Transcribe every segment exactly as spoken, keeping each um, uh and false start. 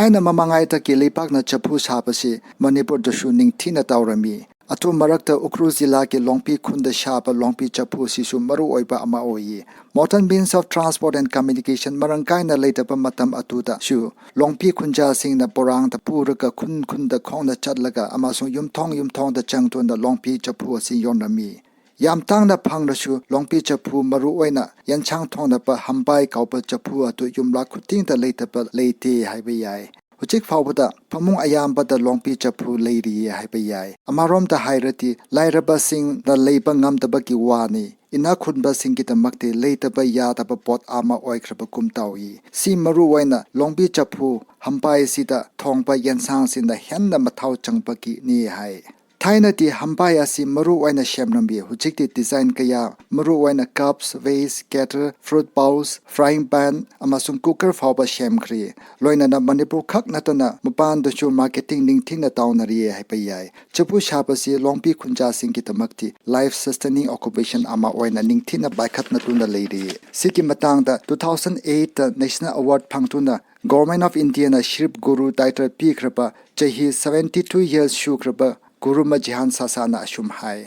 ꯑꯩꯅ ꯃꯃꯥꯡꯉꯩꯗꯒꯤ ꯂꯩꯕꯥꯛꯅ ꯆꯐꯨ ꯁꯥꯕꯁꯤ ꯃꯅꯤꯄꯨꯔꯗꯁꯨ ꯅꯤꯡꯊꯤꯅ ꯇꯧꯔꯝꯃꯤ꯫ ꯑꯗꯨ ꯃꯔꯛꯇ ꯎꯈ꯭ꯔꯨꯜ ꯖꯤꯂꯥꯒꯤ ꯂꯣꯡꯄꯤ ꯈꯨꯟꯗ ꯁꯥꯕ ꯂꯣꯡꯄꯤ ꯆꯐꯨ ꯑꯁꯤꯁꯨ ꯃꯔꯨ ꯑꯣꯏꯕ ꯑꯃ ꯑꯣꯏꯌꯦ꯫ Modern means of transport and communication ꯃꯔꯥꯡ ꯀꯥꯏꯅ ꯂꯩꯇꯕ ꯃꯇꯝ ꯑꯗꯨꯗꯁꯨ ꯂꯣꯡꯄꯤ ꯈꯨꯟꯖꯥꯁꯤꯡꯅ ꯄꯣꯔꯥꯡꯗ ꯄꯨꯔꯒ ꯈꯨꯟ ꯈꯨꯟꯗ ꯈꯣꯡꯅ ꯆꯠꯂꯒ ꯑꯃꯁꯨꯡ ꯌꯨꯝꯊꯣꯡ ꯌꯨꯝꯊꯣꯡꯗ ꯆꯪꯗꯨꯅ ꯂꯣꯡꯄꯤ ꯆꯐꯨ ꯑꯁꯤ ꯌꯣꯟꯂꯝꯃꯤ꯫ ꯌꯥꯝ ꯇꯥꯡꯅ ꯐꯪꯂꯁꯨ ꯂꯣꯡꯄꯤ ꯆꯐꯨ, ꯃꯔꯨ ꯑꯣꯏꯅ ꯌꯦꯟꯁꯥꯡ ꯊꯣꯡꯅꯕ ꯍꯝꯕꯥꯏ ꯀꯧꯕ ꯆꯐꯨ ꯑꯗꯨ ꯌꯨꯝꯂꯛ ꯈꯨꯗꯤꯡꯗ ꯂꯩꯇꯕ ꯂꯩꯇꯦ ꯍꯥꯏꯕ ꯌꯥꯏ꯫ ꯍꯧꯖꯤꯛ ꯐꯥꯎꯕꯗ ꯐꯃꯨꯡ ꯑꯌꯥꯝꯕꯗ ꯂꯣꯡꯄꯤ ꯆꯐꯨ ꯂꯩꯔꯤꯌꯦ ꯍꯥꯏꯕ ꯌꯥꯏ꯫ ꯑꯃꯔꯣꯝꯗ ꯍꯥꯏꯔꯗꯤ ꯂꯥꯏꯔꯕꯁꯤꯡꯅ ꯂꯩꯕ ꯉꯝꯗꯕꯒꯤ ꯋꯥꯅꯤ, ꯏꯅꯥꯛ ꯈꯨꯟꯕꯁꯤꯡꯒꯤꯗꯃꯛꯇꯤ ꯂꯩꯇꯕ ꯌꯥꯗꯕ ꯄꯣꯠ ꯑꯃ ꯑꯣꯏꯈ꯭ꯔꯕꯒꯨꯝ ꯇꯧꯏ꯫ ꯁꯤ ꯃꯔꯨ ꯑꯣꯏꯅ ꯂꯣꯡꯄꯤ ꯆꯐꯨ, ꯍꯝꯕꯥꯏꯁꯤꯗ ꯊꯣꯡꯕ ꯌꯦꯟꯁꯥꯡꯁꯤꯅ ꯍꯦꯟꯅ ꯃꯊꯧ ꯆꯪꯕꯒꯤꯅꯤ ꯍꯥꯏ꯫ ꯊꯥꯏꯅꯗꯤ ꯍꯝꯕꯥꯏ ꯑꯁꯤ ꯃꯔꯨ ꯑꯣꯏꯅ ꯁꯦꯝꯂꯝꯃꯤ꯫ ꯍꯧꯖꯤꯛꯇꯤ design ꯀꯌꯥ, ꯃꯔꯨ ꯑꯣꯏꯅ cups, vase, kettle, fruit bowls, frying pan ꯑꯃꯁꯨꯡ cooker ꯐꯥꯎꯕ ꯁꯦꯝꯈ꯭ꯔꯦ꯫ ꯂꯣꯏꯅꯅ ꯃꯅꯤꯄꯨꯔ ꯈꯛ ꯅꯠꯇꯅ ꯃꯄꯥꯟꯗꯁꯨ marketing ꯅꯤꯡꯊꯤꯅ ꯇꯧꯅꯔꯤ ꯍꯥꯏꯕ ꯌꯥꯏ꯫ ꯆꯐꯨ ꯁꯥꯕꯁꯤ ꯂꯣꯡꯄꯤ ꯈꯨꯟꯖꯥꯁꯤꯡꯒꯤꯗꯃꯛꯇꯤ life sustaining occupation ꯑꯃ ꯑꯣꯏꯅ ꯅꯤꯡꯊꯤꯅ ꯄꯥꯏꯈꯠꯅꯗꯨꯅ ꯂꯩꯔꯤ꯫ ꯁꯤꯒꯤ ꯃꯇꯥꯡꯗ two thousand eight National Award ꯐꯪꯗꯨꯅ Government of Indiaꯅ Shilp Guru title ꯄꯤꯈ꯭ꯔꯕ, ꯆꯍꯤ seventy two years ꯁꯨꯈ꯭ꯔꯕ ꯒꯨꯔꯨ ꯃꯖꯤꯍꯥꯟ ꯁꯥꯁꯥꯅ ꯑꯁꯨꯝ ꯍꯥꯏ꯫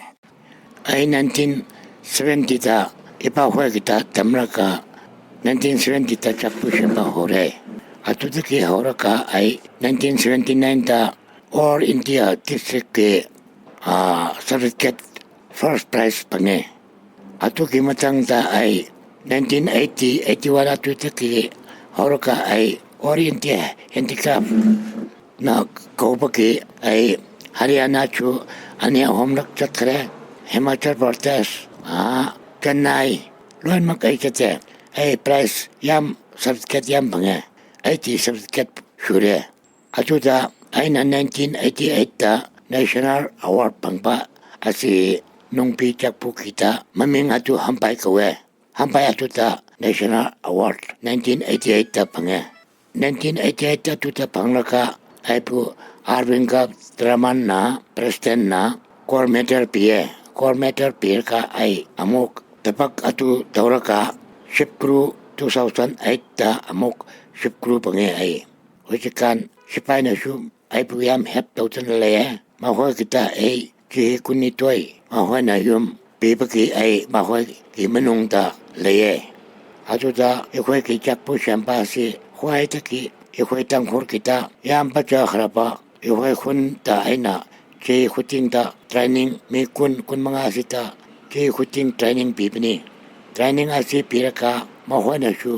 ꯑꯩ nineteen seventyꯗ ꯏꯄꯥ ꯍꯣꯏꯒꯤꯗ ꯇꯝꯂꯒ nineteen seventyꯗ ꯆꯐꯨ ꯁꯦꯝꯕ ꯍꯧꯔꯦ꯫ ꯑꯗꯨꯗꯒꯤ ꯍꯧꯔꯒ ꯑꯩ nineteen seventy nineꯗ All India Districtꯀꯤ, ꯑꯥ, certificate first prize ꯐꯪꯉꯦ꯫ ꯑꯗꯨꯒꯤ ꯃꯊꯪꯗ ꯑꯩ nineteen eighty eighty one ꯑꯗꯨꯗꯒꯤ ꯍꯧꯔꯒ ꯑꯩ All India Handicraftꯅ ꯀꯧꯕꯒꯤ ꯑꯩ ꯍꯔꯤꯌꯥꯅꯥꯁꯨ ꯑꯅꯤ ꯑꯍꯨꯝꯂꯛ ꯆꯠꯈ꯭ꯔꯦ꯫ ꯍꯤꯃꯥꯆꯜ ꯄ꯭ꯔꯗꯦꯁ, ꯑꯥ, ꯆꯦꯟꯅꯥꯏ, ꯂꯣꯏꯅꯃꯛ ꯑꯩ ꯆꯠꯆꯩ꯫ ꯑꯩ prize ꯌꯥꯝ, certificate ꯌꯥꯝ ꯐꯪꯉꯦ꯫ Eighty certificate ꯁꯨꯔꯦ꯫ ꯑꯗꯨꯗ ꯑꯩꯅ nineteen eighty eightꯇ National Award ꯐꯪꯕ ꯑꯁꯤ ꯅꯨꯡꯄꯤ ꯆꯐꯨꯒꯤꯗ, ꯃꯃꯤꯡ ꯑꯗꯨ ꯍꯝꯕꯥꯏ ꯀꯧꯋꯦ꯫ ꯍꯝꯕꯥꯏ ꯑꯗꯨꯗ National Award nineteen eighty eightꯇ ꯐꯪꯉꯦ꯫ Nineteen eighty eight ꯑꯗꯨꯗ ꯐꯪꯂꯒ ꯑꯩꯕꯨ ꯑꯥꯔꯕꯤꯟꯒ ꯇ꯭ꯔꯃꯟꯅ, presidentꯅ gold medal ꯄꯤꯌꯦ꯫ Gold medal ꯄꯤꯔꯒ ꯑꯩ ꯑꯃꯨꯛ ꯊꯕꯛ ꯑꯗꯨ ꯇꯧꯔꯒ Shilp Guru two thousand eightꯇ ꯑꯃꯨꯛ Shilp Guru ꯐꯪꯉꯦ ꯑꯩ꯫ ꯍꯧꯖꯤꯛꯀꯥꯟ ꯁꯤꯐꯥꯏꯅꯁꯨ ꯑꯩꯕꯨ ꯌꯥꯝ ꯍꯦꯜꯞ ꯇꯧꯗꯨꯅ ꯂꯩꯌꯦ꯫ ꯃꯈꯣꯏꯒꯤꯗ ꯑꯩ ꯆꯍꯤ ꯀꯨꯟꯅꯤꯊꯣꯏ ꯃꯈꯣꯏꯅ ꯌꯨꯝ ꯄꯤꯕꯒꯤ ꯑꯩ ꯃꯈꯣꯏꯒꯤ ꯃꯅꯨꯡꯗ ꯂꯩꯌꯦ꯫ ꯑꯗꯨꯗ ꯑꯩꯈꯣꯏꯒꯤ ꯆꯐꯨ ꯁꯦꯝꯕ ꯑꯁꯤ ꯈ꯭ꯋꯥꯏꯗꯒꯤ ꯑꯩꯈꯣꯏ ꯇꯥꯡꯈꯨꯜꯒꯤꯗ ꯌꯥꯝ ꯐꯖꯈ꯭ꯔꯕ, ꯑꯩꯈꯣꯏ ꯈꯨꯟꯗ ꯑꯩꯅ ꯆꯍꯤ ꯈꯨꯗꯤꯡꯗ ꯇ꯭ꯔꯦꯅꯤꯡ ꯃꯤ ꯀꯨꯟ, ꯀꯨꯟꯃꯉꯥ ꯑꯁꯤꯗ ꯆꯍꯤ ꯈꯨꯗꯤꯡ ꯇ꯭ꯔꯦꯅꯤꯡ ꯄꯤꯕꯅꯤ꯫ ꯇ꯭ꯔꯦꯅꯤꯡ ꯑꯁꯤ ꯄꯤꯔꯒ ꯃꯈꯣꯏꯅꯁꯨ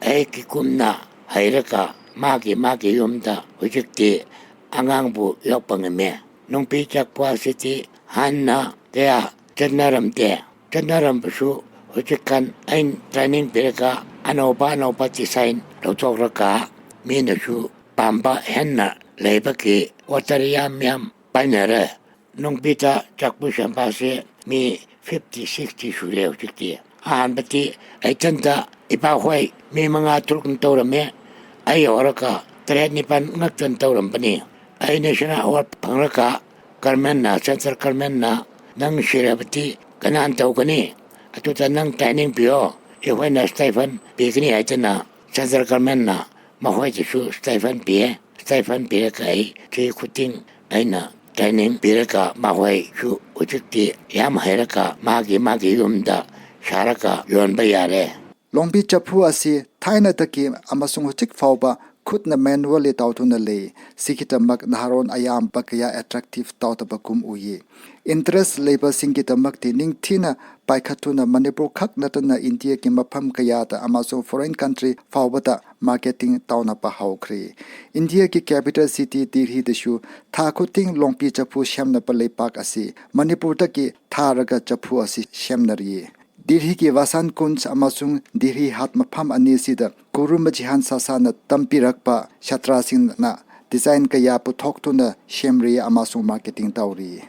ꯑꯩꯒꯤ ꯀꯨꯝꯅ ꯍꯩꯔꯒ ꯃꯥꯒꯤ ꯃꯥꯒꯤ ꯌꯨꯝꯗ ꯍꯧꯖꯤꯛꯇꯤ ꯑꯉꯥꯡꯕꯨ ꯌꯣꯛꯄ ꯉꯝꯃꯦ꯫ ꯅꯨꯡꯄꯤ ꯆꯥꯛꯄ ꯑꯁꯤꯗꯤ ꯍꯥꯟꯅ ꯀꯌꯥ ꯆꯠꯅꯔꯝꯗꯦ꯫ ꯆꯠꯅꯔꯝꯕꯁꯨ ꯍꯧꯖꯤꯛꯀꯥꯟ ꯑꯩꯅ ꯇ꯭ꯔꯦꯅꯤꯡ ꯄꯤꯔꯒ ꯑꯅꯧꯕ ꯑꯅꯧꯕ ꯗꯤꯖꯥꯏꯟ ꯂꯧꯊꯣꯛꯂꯒ ꯃꯤꯅꯁꯨ ꯄꯥꯝꯕ ꯍꯦꯟꯅ ꯂꯩꯕꯒꯤ ꯑꯣꯔꯗꯔ ꯌꯥꯝ ꯌꯥꯝ ꯄꯥꯏꯅꯔꯦ꯫ ꯅꯨꯡꯄꯤꯗ ꯆꯥꯛꯄꯨ ꯁꯦꯝꯕꯁꯦ ꯃꯤ ꯐꯤꯐꯇꯤ ꯁꯤꯛꯁꯇꯤ ꯁꯨꯔꯦ ꯍꯧꯖꯤꯛꯇꯤ꯫ ꯑꯍꯥꯟꯕꯗꯤ ꯑꯩ ꯏꯊꯟꯇ ꯏꯄꯥꯈꯣꯏ ꯃꯤ ꯃꯉꯥ ꯇꯔꯨꯛꯅ ꯇꯧꯔꯝꯃꯦ꯫ ꯑꯩ ꯌꯧꯔꯒ ꯇꯔꯦꯠ ꯅꯤꯄꯥꯜ ꯉꯛꯇꯅ ꯇꯧꯔꯝꯕꯅꯤ꯫ ꯑꯩ ꯅꯦꯁꯅꯦꯜ ꯑꯦꯋꯥꯔꯗ ꯐꯪꯂꯒ ꯒꯔꯃꯦꯟꯅ, ꯁꯦꯟꯇ꯭ꯔꯦꯜ ꯒꯔꯃꯦꯟꯅ, "ꯅꯪ ꯁꯤꯔꯕꯗꯤ ꯀꯅꯥꯅ ꯇꯧꯒꯅꯤ? ꯑꯗꯨꯗ ꯅꯪ ꯇ꯭ꯔꯦꯅꯤꯡ ꯄꯤꯌꯣ, ꯑꯩꯈꯣꯏꯅ ꯁ꯭ꯇꯥꯏꯐꯟ ꯄꯤꯒꯅꯤ" ꯍꯥꯏꯗꯅ ꯁꯦꯟꯇ꯭ꯔꯦꯜ ꯒꯔꯃꯦꯟꯅ ꯃꯈꯣꯏꯗꯁꯨ ꯁ꯭ꯇꯥꯏꯐꯟ ꯄꯤꯌꯦ꯫ ꯁ꯭ꯇꯥꯏꯐꯟ ꯄꯤꯔꯒ ꯑꯩ ꯆꯍꯤ ꯈꯨꯗꯤꯡ ꯑꯩꯅ ꯇ꯭ꯔꯦꯅꯤꯡ ꯄꯤꯔꯒ ꯃꯈꯣꯏꯁꯨ ꯍꯧꯖꯤꯛꯇꯤ ꯌꯥꯝ ꯍꯩꯔꯒ ꯃꯥꯒꯤ ꯃꯥꯒꯤ ꯌꯨꯝꯗ ꯁꯥꯔꯒ ꯌꯣꯟꯕ ꯌꯥꯔꯦ꯫ ꯂꯣꯡꯕꯤ ꯆꯐꯨ ꯑꯁꯤ ꯊꯥꯏꯅꯗꯒꯤ ꯑꯃꯁꯨꯡ ꯍꯧꯖꯤꯛ ꯐꯥꯎꯕ ꯈꯨꯠꯅ ꯃꯦꯅꯨꯋꯦꯜꯂꯤ ꯇꯧꯗꯨꯅ ꯂꯩ꯫ ꯁꯤꯒꯤꯗꯃꯛ ꯅꯍꯥꯔꯣꯟ ꯑꯌꯥꯝꯕ ꯀꯌꯥ ꯑꯦꯇ꯭ꯔꯦꯛꯇꯤꯚ ꯇꯧꯗꯕꯒꯨꯝ ꯎꯏ꯫ ꯏꯟꯇꯔꯦꯁ ꯂꯩꯕꯁꯤꯡꯒꯤꯗꯃꯛꯇꯤ ꯅꯤꯡꯊꯤꯅ ꯄꯥꯏꯈꯠꯇꯨꯅ ꯃꯅꯤꯄꯨꯔ ꯈꯛ ꯅꯠꯇꯅ ꯏꯟꯗꯤꯌꯥꯒꯤ ꯃꯐꯝ ꯀꯌꯥꯗ ꯑꯃꯁꯨꯡ ꯐꯣꯔꯦꯟ ꯀꯟꯇ꯭ꯔꯤ ꯐꯥꯎꯕꯗ ꯃꯥꯔꯀꯦꯇꯤꯡ ꯇꯧꯅꯕ ꯍꯧꯈ꯭ꯔꯦ꯫ ꯏꯟꯗꯤꯌꯥꯒꯤ ꯀꯦꯄꯤꯇꯦꯜ ꯁꯤꯇꯤ ꯗꯤꯜꯍꯤꯗꯁꯨ ꯊꯥ ꯈꯨꯗꯤꯡ ꯂꯣꯡꯄꯤ ꯆꯐꯨ ꯁꯦꯝꯅꯕ ꯂꯩꯄꯥꯛ ꯑꯁꯤ ꯃꯅꯤꯄꯨꯔꯗꯒꯤ ꯊꯥꯔꯒ ꯆꯐꯨ ꯑꯁꯤ ꯁꯦꯝꯅꯔꯤ꯫ ꯗꯤꯜꯍꯤꯒꯤ ꯋꯥꯁꯥꯟ ꯀꯨꯟꯖ ꯑꯃꯁꯨꯡ ꯗꯤꯜꯍꯤ ꯍꯥꯠ ꯃꯐꯝ ꯑꯅꯤꯁꯤꯗ ꯒꯨꯔꯨ ꯃꯖꯤꯍꯥꯟ ꯁꯥꯁꯥꯅ ꯇꯝꯕꯤꯔꯛꯄ ꯁꯥꯇ꯭ꯔꯁꯤꯡꯅ ꯗꯤꯖꯥꯏꯟ ꯀꯌꯥ ꯄꯨꯊꯣꯛꯇꯨꯅ ꯁꯦꯝꯔꯤ ꯑꯃꯁꯨꯡ ꯃꯥꯔꯀꯦꯇꯤꯡ ꯇꯧꯔꯤ꯫